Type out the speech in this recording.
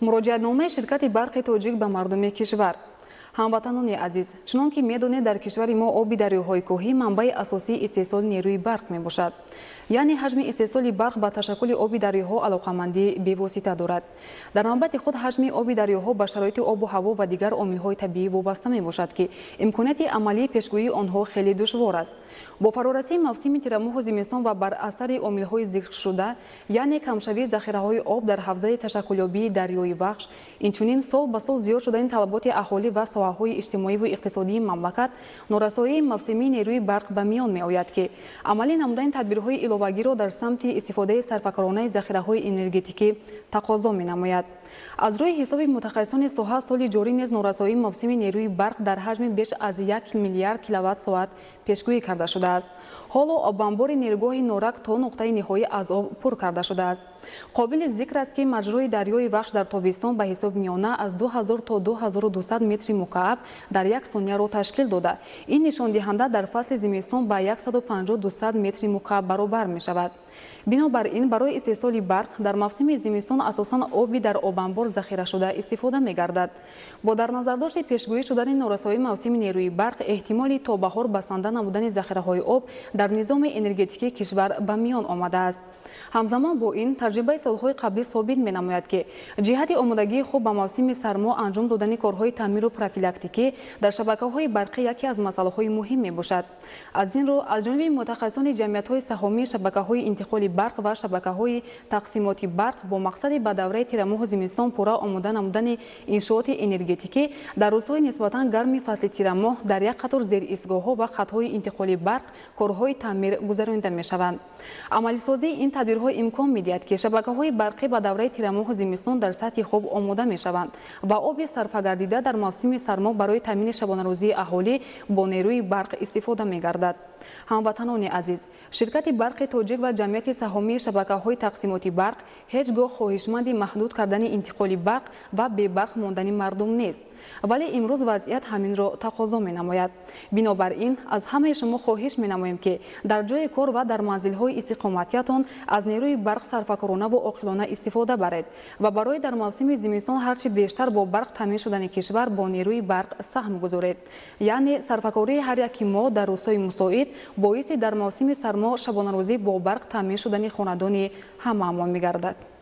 Муроҷиатномаи ширкати Барқи Тоҷик ба мардуми кишвар. Ҳамватанони азиз, чунон ки медонед, дар кишвари мо оби дарёҳои кӯҳӣ манбаи асосии истеҳсоли нерӯи барқ мебошад. Яъне ҳаҷми истеҳсоли барқ ба ташаккули оби дарёҳо алоқамандии бевосита дорад. Дар навбати худ, ҳаҷми оби дарёҳо ба шароити обу ҳаво ва дигар омилҳои табиӣ вобаста мебошад, ки имконияти амалии пешгӯии онҳо хеле душвор аст. Бо фарорасии мавсими тирамоҳу зимистон ва бар асари омилҳои зикршуда, яъне камшавии захираҳои об дар ҳавзаи ташаккулёбии дарёи Вахш, инчунин сол ба сол зиёд шудани талаботи аҳолӣ ва соҳаҳои иҷтимоиву иқтисодии мамлакат, норасоии мавсимии нерӯи барқ ба миён меояд, ки амалӣ намудани тадбирҳои иловагиро дар самти истифодаи сарфакоронаи захираҳои энергетикӣ тақозо менамояд. Аз рӯи ҳисоби мутахассисони соҳа, соли ҷорӣ низ норасоии мавсими нерӯи барқ дар ҳаҷми беш аз 1 миллиард киловатт соат пешгӯӣ карда шудааст. Ҳоло обанбори нерӯгоҳи Норак то нуқтаи ниҳоӣ аз об пур карда шудааст. Қобили зикр аст, ки маҷрои дарёи Вахш дар тобистон ба ҳисоби миёна аз 2000 то 2200 метри мукааб дар як сонияро ташкил дода, ин нишондиҳанда дар фасли зимистон ба 150-200 метри мукааб баробар мешавад. Бинобар ин, барои истеҳсоли барқ дар мавсими зимистон асосан оби дар обанбор захирашуда истифода мегардад. Бо дар назардошти пешгӯӣ шудани норасоии мавсими нерӯи барқ, эҳтимоли то баҳор басанда намудани захираҳои об дар низоми энергетикии кишвар ба миён омадааст. Ҳамзамон бо ин, таҷрибаи солҳои қаблӣ собит менамояд, ки ҷиҳати омодагии хуб ба мавсими сармо анҷом додани корҳои таъмиру профилактикӣ дар шабакаҳои барқӣ яке аз масъалаҳои муҳим мебошад. Аз ин рӯ, аз ҷониби мутахассисони ҷамъиятҳои саҳомии шабакаҳои интиқоли барқ ва шабакаҳои тақсимоти барқ бо мақсади ба давраи тирамоҳу зимистон пурра омода намудани иншооти энергетикӣ, дар рӯзҳои нисбатан гарми фасли тирамоҳ дар як қатор зеристгоҳҳо ва хатҳои интиқоли барқ корҳои таъмир гузаронида мешаванд. Амалисозии ин тадбирҳо имкон медиҳад, ки шабакаҳои барқӣ ба давраи тирамоҳу зимистон дар сатҳи хуб омода мешаванд ва оби сарфагардида дар мавсими сармо барои таъмини шабонарӯзии аҳолӣ бо нерӯи барқ истифода мегардад. Ҳамватанони азиз, ширкати Барқи Тоҷик ва ҷамъияти саҳомии шабакаҳои тақсимоти барқ ҳеҷ гоҳ хоҳишманди маҳдуд кардани интиқоли барқ ва бебарқ мондани мардум нест, вале имрӯз вазъият ҳаминро тақозо менамояд. Бинобар ин, аз ҳамаи шумо хоҳиш менамоем, ки дар ҷои кор ва дар манзилҳои истиқоматиятон аз нерӯи барқ сарфакоронаву оқилона истифода баред ва барои дар мавсими зимистон ҳарчи бештар бо барқ таъмин шудани кишвар бо нерӯи барқ саҳм гузоред. Яъне сарфакории ҳар яки мо дар рӯзҳои мусоид боиси дар мавсими сармо шабонарӯзӣ бо барқ таъмин шудани хонадони ҳамаамон мегардад.